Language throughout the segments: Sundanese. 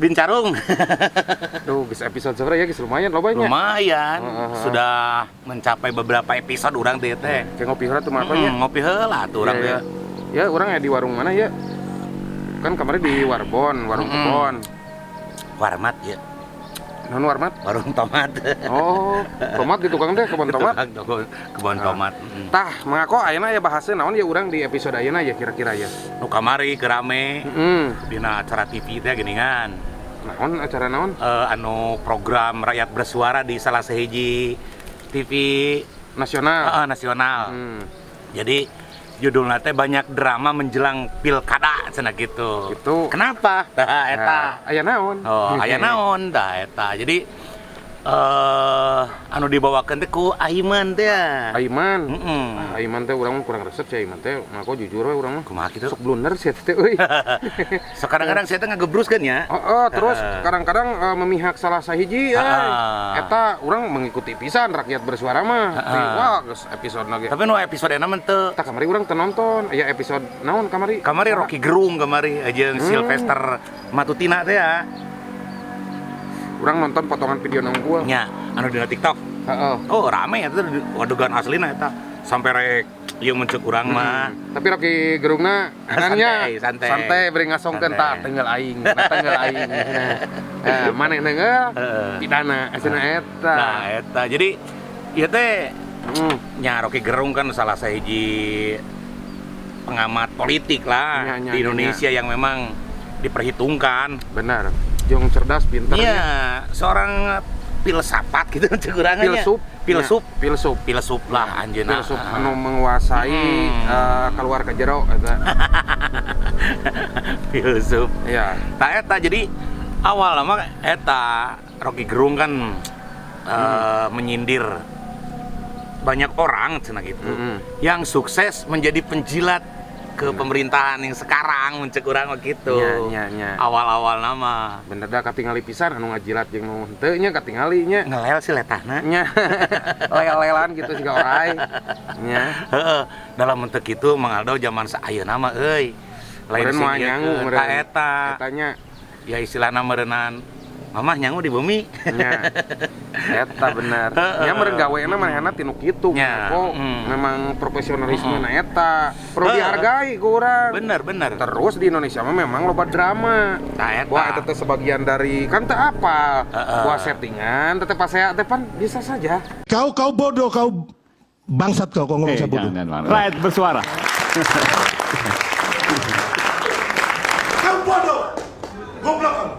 Bincarung. Duh, geus episode sabaraha ya, geus lumayan loba nya. Lumayan. Heeh. Sudah mencapai beberapa episode urang teh teh. Kayak ngopi heula tuh mah nya. Ngopi heula tuh urang Iya, teh. iya. Ya, urang ya di warung mana ya? Kan kemarin di Warbon, warung kebon. Warmat ya. Non warmat? Warung tomat. Oh, tomat di tukang teh, kebon tomat. Tukang kebon Nah. tomat. Tah, mangako ayeuna ya bahasnya naon ya urang di episode ayeuna ya kira-kira ya. Nu kamari kerame dina acara TV teh geuningan. Naon acara naon? Anu program Rakyat Bersuara di salah sahiji TV nasional. Nasional. Jadi judulnya teh banyak drama menjelang pilkada cenah gitu. Gitu. Kenapa? Tah eta. Nah, aya naon? Oh, aya naon tah eta. Jadi anu dibawakeun teh ku Aiman teh. Aiman. Heeh. Ah, Aiman teh urang mah kurang resep sih Aiman teh. Mako jujur we urang mah. Kumaha kitu? Sok blunder sih teh euy. So kadang-kadang saya teh ngagebrus kan ya. Oh, terus kadang-kadang memihak salah sahiji euy. Heeh. Eta urang mengikuti pisan Rakyat Bersuara mah. Heeh. Wah, geus episode ge. Tapi nu episode mah teu. Tah kamari urang teu nonton. Aya episode naon kamari? Kamari Rocky Gerung kamari jeung Sylvester Matutina teh ya. Urang nonton potongan video nongkul. Nya, anu dina TikTok. Heeh. Oh, rame eta adegan aslina eta. Sampai rek ieu mencek urang mah. Tapi Rocky Gerungna Santai, santai. Santai beri ngasongkeun Santai. tah tenggeul aing, nah tenggeul aing. Nah, maneh neunggeul pidana asina eta. Nah, eta. Jadi ieu teh nya Rocky Gerung kan salah sahiji pengamat politik lah Nya, nya, di Indonesia yang memang diperhitungkan. Benar. Jong cerdas pinter. Iya, seorang filsafat gitu cek urang nya. Filsup. Filsup. Nya, filsup. Filsup lah anjeunna. Filsup anu menguasai keluar ke jero eta. Filsup. Iya. Tah eta jadi awal mah eta Rocky Gerung kan menyindir banyak orang cenah gitu. Yang sukses menjadi penjilat ke pemerintahan yang sekarang mencek urang mah gitu. Nya, nya, nya. Awal-awal nama. Bener dah katingali pisan anu ngajilat jeung nu henteu nya katingali nya. Ngelel sih letahna. Nya. Lel-lelan gitu siga orai. Nya. Heeh. Dalam bentuk itu Mang Aldo zaman saeuna mah euy. Lain Meureun sih moal nyangu ieu meureun. tah eta. Etanya. Ya istilahna meureunnan mamah nyangu di bumi. Nya. Eta bener. Nya meureun gawena manehna tinu kitu. Nya. Kok memang profesionalisme na eta perlu dihargai ku urang. Bener, bener. Terus di Indonesia mah memang loba drama. Tah eta. Wah, eta teh sebagian dari kan teu apal. Heeh. Wah, settingan teh pasea teh pan bisa saja. Kau kau bodoh, kau bangsat kau, kau ngomong saya bodoh. Jangan, rakyat bersuara. Kau bodoh, goblok kamu.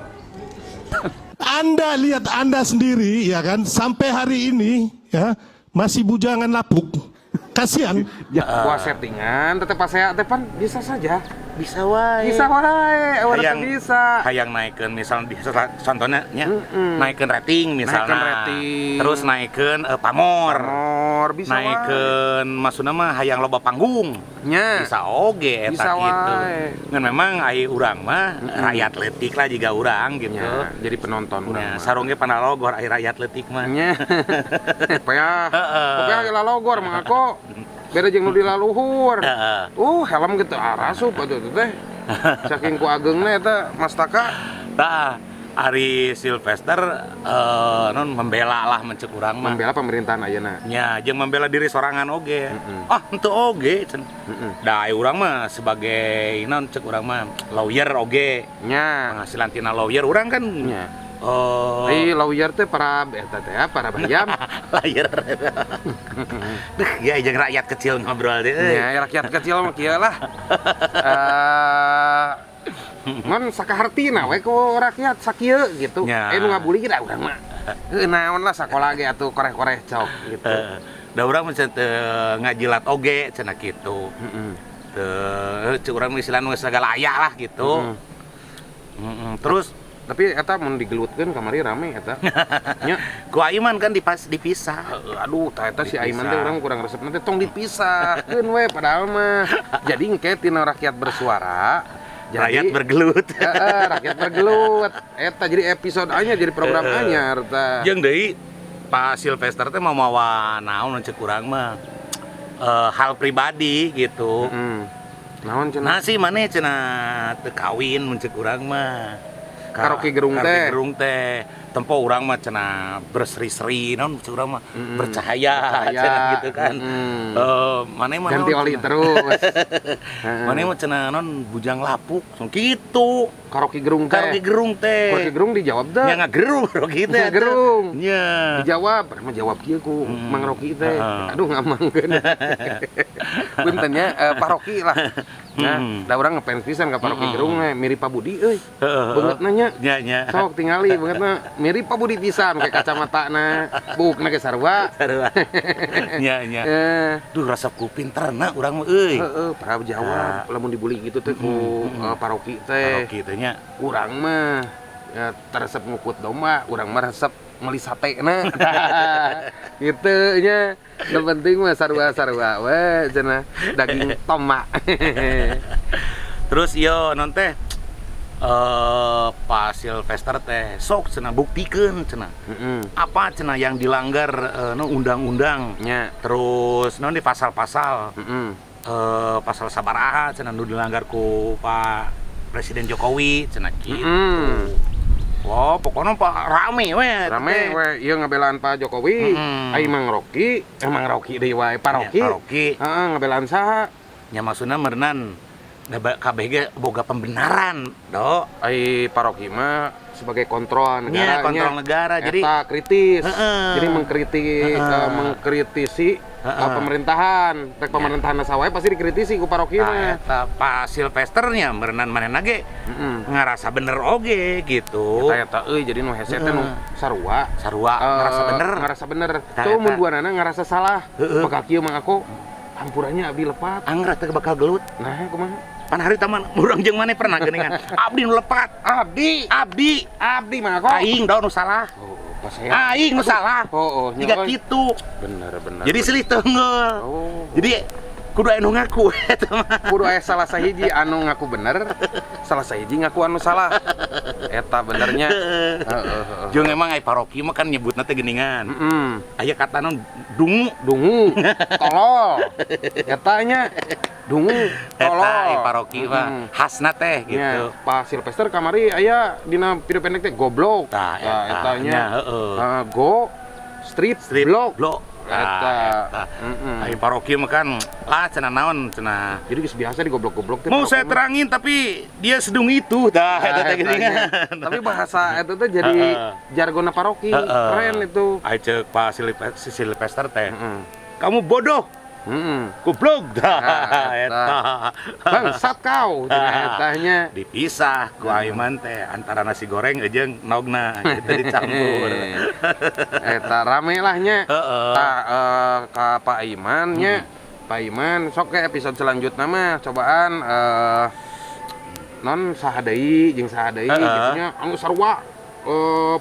Anda lihat Anda sendiri ya kan, sampai hari ini ya masih bujangan lapuk. Kasihan. Wah, settingan teh pasea teh pan bisa saja. Bisa wae. Bisa wae, urang Hayang teh bisa. Hayang naikeun misal contohnya nya naikeun rating misalnya. Naikeun rating. Terus naikeun pamor. Pamor bisa wae. Naikeun maksudna mah hayang loba panggung. Nya. Bisa oge eta Bisa gitu. wae. Ngan memang ai urang mah rakyat leutik lah jiga urang gitu. Nya, jadi penonton urang Nya, mah. sarungnya panalogor ai rakyat leutik mah. Nya. Peah. Heeh. Peah ge lalogor mah aku. Beda jeung nu di laluhur. Heeh. Helm gitu arasup atuh teh. Saking ku ageungna eta Mas Taka. Tah, Ari Sylvester non membela lah mencek urang mah. Membela pemerintahan ayeuna. Nya, jeung membela diri sorangan oge. Ah, henteu oge cen. Da ai urang mah sebagai non cek urang mah lawyer oge. Nya. Penghasilan tina lawyer urang kan. Nya. Oh. Ai lawyer teh para eta teh para bayam. Lawyer. Duh, ya jeung rakyat kecil ngobrol deh. Nya, rakyat kecil mah kieu lah. Ngan sakahartina we ku rakyat sakieu gitu. Nya. Nu ngabuli ge da urang mah. Heuh naon lah sakola ge atuh koreh-koreh cok gitu. Da urang mah teu ngajilat oge cenah kitu. Heeh. Teu ceuk urang mah istilahna geus sagala aya lah gitu. Terus Tapi eta mun digelutkeun kamari rame eta. Nya. Ku Aiman kan dipisah. Aduh, tah eta si Aiman teh Dipisah. urang kurang resep teh tong dipisahkeun we padahal mah. Jadi engke tina rakyat bersuara, jadi rakyat bergelut. Heeh, rakyat bergelut. Eta jadi episode anyar, jadi program anyar tah. Jeung deui Pak Sylvester teh mau mawa naon cek urang mah. Hal pribadi gitu. Naon cenah? Nah sih maneh cenah teu kawin mun ceuk urang mah. Ka Rocky Gerung Ka Rocky teh. Gerung teh. Tempo urang mah cenah berseri-seri naon ceuk urang mah bercahaya, Bercahaya. Cenah gitu kan. Eh, maneh mah Ganti naon oli cenah? terus. Heeh. Maneh mah cenah naon bujang lapuk gitu. Ka Rocky Gerung Ka Rocky teh. Gerung teh. Ka Rocky Gerung dijawab teh. Nya ngagerung Rocky teh. Ngagerung. Nya. Dijawab, mah jawab kieu ku Mang Rocky teh. Aduh, ngamangkeun. Punten nya, Pak Rocky lah. Nah, da urang ngefans pisan ka Pak Rocky Gerung teh, mirip Pak Budi euy. Beungeut nya. Nya nya. Sok tingali beungeutna mirip Pak Budi pisan kayak kacamatana, buukna ge sarua. Sarua. Nya nya. Duh, resep ku pinterna urang mah euy. Heeh, para jawab lamun dibully gitu teh ku Pak Rocky teh. Pak Rocky teh nya. Urang mah ya, teresep ngukut domba, urang mah resep meuli sate na. Gitu nya. Nu penting mah sarua-sarua we cenah daging toma. Terus yo non teh Pak Sylvester teh sok cenah buktikeun cenah. Apa cenah yang dilanggar no undang-undang. Terus non di pasal-pasal. Pasal sabaraha cenah nu dilanggar ku Pak Presiden Jokowi cenah gitu. Wah, pokoknya Pak rame we eta Rame teh. we ieu ngabelaan Pak Jokowi. Ai Mang Rocky, Mang Rocky deui wae, Pak Rocky. Ya, Pak Rocky. Heeh, ngabelaan saha? Nya maksudna meureunan da kabeh ge boga pembenaran, Do. Ai Pak Rocky mah sebagai kontrol negara. Nya, kontrol negara. Jadi eta kritis. Heeh. Jadi mengkritik mengkritisi pemerintahan. Rek pemerintahan saha wae pasti dikritisi ku Pak Rocky Nah, mah. eta Pak Sylvesternya meureunan manehna ge ngerasa bener oge gitu. Eta eta euy, jadi nu hese teh nu sarua. Sarua ngerasa bener. Ngerasa bener. Eta, Tuh mun eta. duanana ngerasa salah. Bakal kieu Mang aku hampurannya abdi lepat. Angger teh bakal gelut. Nah, kumaha? Pan hari taman urang jeung maneh pernah geuningan. Abdi nu lepat. Abdi, Abdi. abdi Mang aku. Aing do nu salah. Oh, pas saya. Aing nu salah. Oh, oh, Tiga nya, euy. kitu. Bener, bener. Jadi silih teunggeul. Oh. Jadi kudu aya nu ngaku eta mah. Kudu aya salah sahiji anu ngaku bener, salah sahiji ngaku anu salah. Eta benernya. Heeh, heeh. Jeung emang ai Pak Rocky mah kan nyebutna teh geuningan. Aya kata naon dungu. Dungu, tolol. Eta nya dungu, tolol. Eta ai Pak Rocky mah khasna teh gitu. Nya, Pak Sylvester kamari aya dina video pendek teh goblok. Tah, Tah, eta. eta nya. Nya, heeh. Go strip, Strip blok. blok. Eta. Tah, eta. Ai Pak Rocky mah kan lah cenah naon cenah. Jadi geus biasa digoblok-goblok teh. Mau Pak saya Rocky mah. terangin tapi dia sedung itu dah Nah, eta teh eta geuningan. nya. Tapi bahasa eta teh jadi jargona Pak Rocky. Keren itu. Ai ceuk Pak Sylvester teh. Kamu bodoh. Goblok dah Nah, eta. eta. Bangsat kau cenah eta nya. Dipisah ku Aiman teh antara nasi goreng jeung nogna gitu dicampur. Eta rame lah nya. Heeh. Tah, ka Pak Aiman nya. Pak Aiman sok ke episode selanjutnya mah cobaan non saha deui jeung saha deui gitu nya anu sarua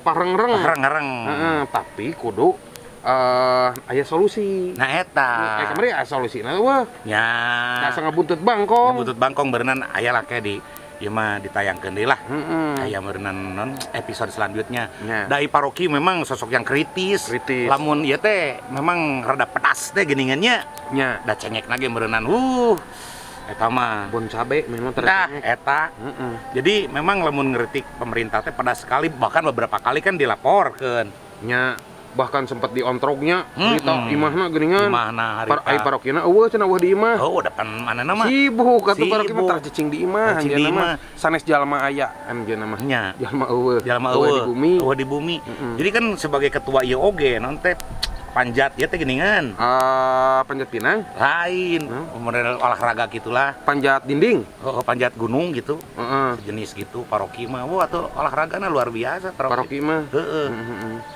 parengreng. Parengreng. Heeh, tapi kudu aya solusi. Nah eta. Kamari aya solusina wah. Nya. Asa ngabuntut bangkong. Ngabuntut bangkong berenang aya lah kayak di ieu mah ditayangkeun deui lah. Aya meureunan non episode selanjutnya. Nya. Dai Pak Rocky memang sosok yang kritis. Kritis. Lamun ieu teh memang rada pedas teh geuningannya. Nya. Da cengek ge meureunan. Eta mah. Bon cabe memang Nah, tercengek. eta. Jadi memang lamun ngeritik pemerintah teh pedas sekali, bahkan beberapa kali kan dilaporkeun. Nya, bahkan sempat diontrognya berita imahna geuningan. Imahna harita. Ai parokina eueuh cenah eueuh di imah. Oh, depan mana nama? Sibuk atuh paroki mah Sibuk. tara cicing di imah Cicing di anjeunna mah. imah. Sanes jalma aya anjeunna mah. Nya. Jalma eueuh. Jalma Eueuh eueuh di bumi. Eueuh di bumi. Jadi kan sebagai ketua ieu oge naon teh panjat ieu teh geuningan. Panjat pinang, Lain, model olahraga gitulah. Panjat dinding. Oh, panjat gunung gitu. Heeh. Sejenis gitu Paroki mah. Wah, tuh olahragana luar biasa Paroki. Paroki mah. Heeh.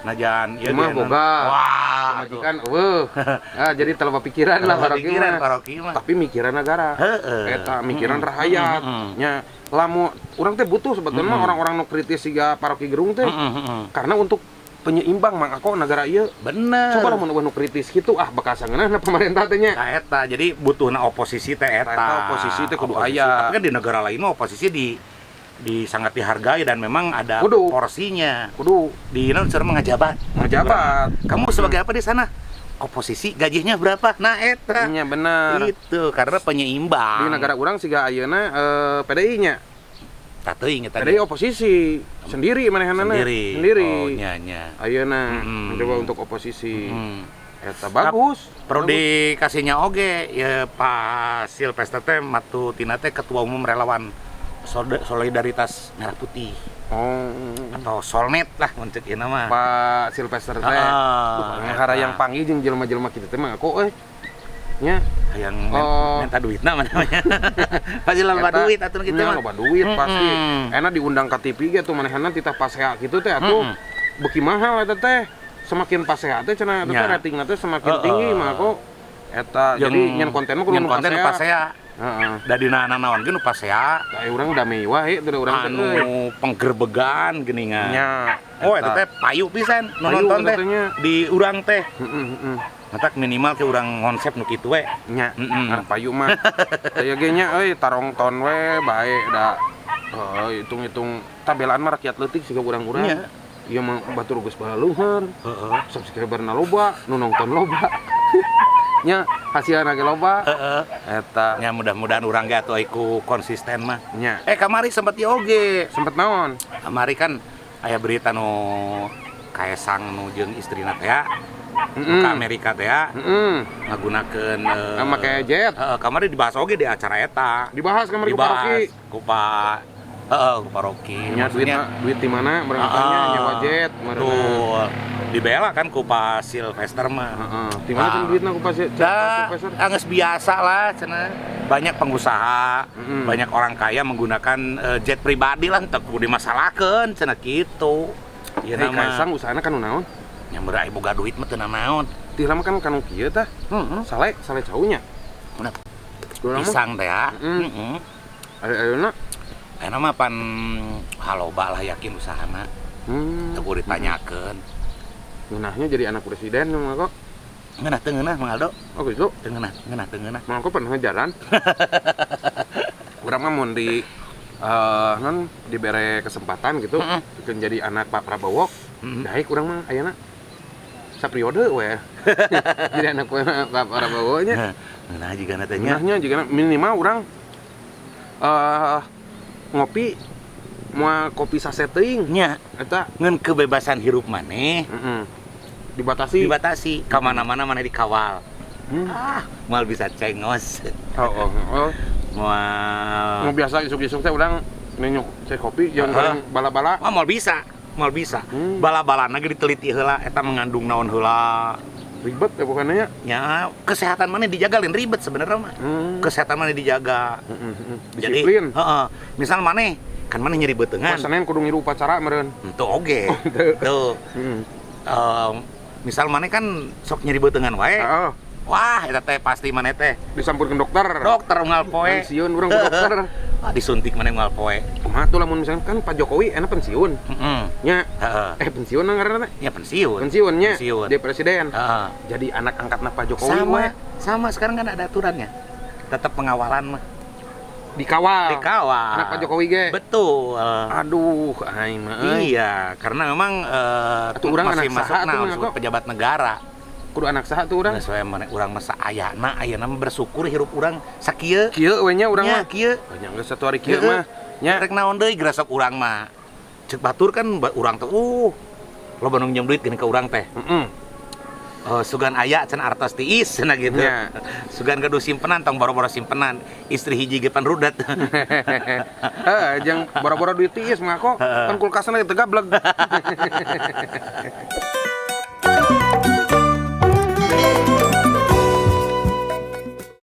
Nah, jangan ieu Imah ge, boga. Wah, Majikan eueuh. Ah, jadi terlalu pikiran lah Terlalu paroki pikiran mah. Paroki mah. Tapi mikiran negara. Heeh. Eta mikiran rakyat. Nya lamun urang teh butuh sebetulnya mah orang-orang nu kritis siga Paroki Gerung teh. Karena untuk penyeimbang Mang Ako negara ieu. Bener. Coba lamun eueuh nu kritis kitu ah bakal sangeunahna pemerintah teh nya. Nah, eta jadi butuhna oposisi teh eta. Eta oposisi teh kudu Oposisi. aya. Tapi kan di negara lain mah oposisi di sangat dihargai dan memang ada Kudu. porsinya. Kudu Di Indonesia mah ngajabat. ngajabat. Kamu sebagai apa di sana? Oposisi gajinya berapa? Nah, eta. Nya bener. Itu karena penyeimbang. Di negara urang siga ayeuna PDI nya. Tah teuing eta. PDI oposisi sendiri manehanana. Sendiri. Sendiri. Oh, nya nya. Ayeuna mencoba untuk oposisi. Eta bagus. Perlu dikasihnya oge ya Pak Silfester teh matutina teh ketua umum relawan Solidaritas Merah Putih atau Solnet lah mun cek ieu mah. Pak Silfester teh. Ah, Tuh, harayang panggih jeung jelema-jelema kitu teh mah aku euy. Nya. Hayang minta duitna mah namanya. Pasti loba Eta, duit atuh kitu nya, mah. Loba duit pasti. Enak diundang ke TV ge tuh manehna titah pasea kitu teh atuh. Beuki mahal eta teh. Semakin pasea teh cenah eta teh ratingna teh semakin tinggi mah aku. Eta jadi nyen konten mah kudu nyen nu konten nu pasea. pasea. Heeh. Da dina nanaon ge nu pasea. Da urang da mewah ieu teh urang teh Anu euy. penggerbegan geuningan. Nya. Oh, eta teh payu pisan nu Payu nonton eta teh teh nya. di urang teh. Heeh heeh. Matak minimal ke urang konsep nu kitu we. Nya. Heeh. Ah, payu mah. Aya ge nya euy tarongton we bae da. Heuh, hitung-hitung tabelaan mah rakyat leutik siga urang-urang. Nya. Ieu mah batur geus baluhur. Heeh. Subscriberna loba, nu nonton loba. Nya hasilna ge loba. Heeh. Eta Ya mudah-mudahan urang ge atuh ku konsisten mah. nya. Eh kamari sempat ieu oge. Sempet naon? Kamari kan aya berita nu Kaesang nu jeung istrina teh ya, nu ka Amerika teh ya, ngagunakeun Make jet. Heeh, kamari dibahas oge di acara eta. Dibahas kamari ku Pak Rocky. Dibahas ku Pak heeh, ku Pak Rocky. Nya duit Maksudnya, duit di mana berangkatnya nyewa jet meureunna. Betul. Dibela kan ku Pak Silfester mah. Heeh. Di mana cenah duitna ku Pak Dah, Silfester? geus biasa lah cenah. Banyak pengusaha, banyak orang kaya menggunakan jet pribadi lah teu kudu dimasalahkeun cenah kitu. Ieu Hei, nama Kaesang usahana kan naon? Nya meureun boga duit mah teu nanaon. Ti lama kan kanu kieu tah. Heeh. Sale, sale caunya. Bener. Urang mah Pisang teh ya. Heeh. Ayo ayeuna. Ayeuna mah pan haloba lah yakin usahana. Teu kudu ditanyakeun. Ngeunahnya jadi anak presiden mah kok. Ngeunah teu ngeunah Mang Aldo? Oh gitu. Teu ngeunah, ngeunah teu ngeunah. Mang aku pernah jalan. Urang mah mun di non dibere kesempatan gitu bikin jadi anak Pak Prabowo. Daek urang mah ayeuna sapriode we. Jadi anak Pak Prabowo nya. Ngeunah juga teh nya. Ngeunahnya juga minimal urang ngopi moal kopi saset teuing Nya eta ngeun kebebasan hirup maneh dibatasi. Dibatasi ka mana-mana maneh dikawal. Ah, moal bisa cengos. Oh, oh, oh. Moal. Mau biasa isuk-isuk teh urang nenyuk cek kopi jangan goreng bala-bala. Wah, moal bisa. Moal bisa. Bala-balana ge diteliti heula eta mengandung naon heula. Ribet ya bukannya Ya, kesehatan maneh dijaga lain ribet sebenarnya mah. Kesehatan maneh dijaga. Jadi, Disiplin. heeh. Misal maneh kan maneh nyeri beuteungan. Pas Senin kudu ngiru upacara meureun. Henteu oge. Tuh. Misal maneh kan sok nyeri beuteungan wae. Heeh. Wah, eta teh pasti maneh teh Disampurkeun dokter. Dokter unggal poe. Pensiun urang ku dokter. Wah, disuntik maneh unggal poe. Kumaha tuh lamun misalkan kan Pak Jokowi enak pensiun. Heeh. Nya. Heeh. Pensiun ngaranna teh? Ya pensiun. Pensiunnya. Pensiun. Dia presiden. Heeh. Jadi anak angkatna Pak Jokowi Sama, we. sama sekarang kan ada aturannya. Tetap pengawalan mah. Dikawal. Dikawal. Anak Pak Jokowi ge. Betul. Aduh, aing mah euy. Iya, karena memang Atuh urang masih anak masuk saha atuh nah, mah, disebut kok. pejabat negara. Kudu anak saha tuh urang? Geus we maneh urang mah saayana, ayeuna mah bersyukur hirup urang sakieu. Kieu we nya urang Nya mah. kieu. Nya geus satu hari kieu Heeh. mah. Nya Rek naon deui gerasok urang mah. Cek batur kan urang teh loba nu nginjem duit geuning ka urang teh. Heeh. Sugan aya cenah artos tiis cenah gitu. Nya. Sugan gaduh simpenan tong boro-boro simpenan. Istri hiji ge pan rudet. Heeh, jeung boro-boro duit tiis mah kok. Kan kulkasna tegableg.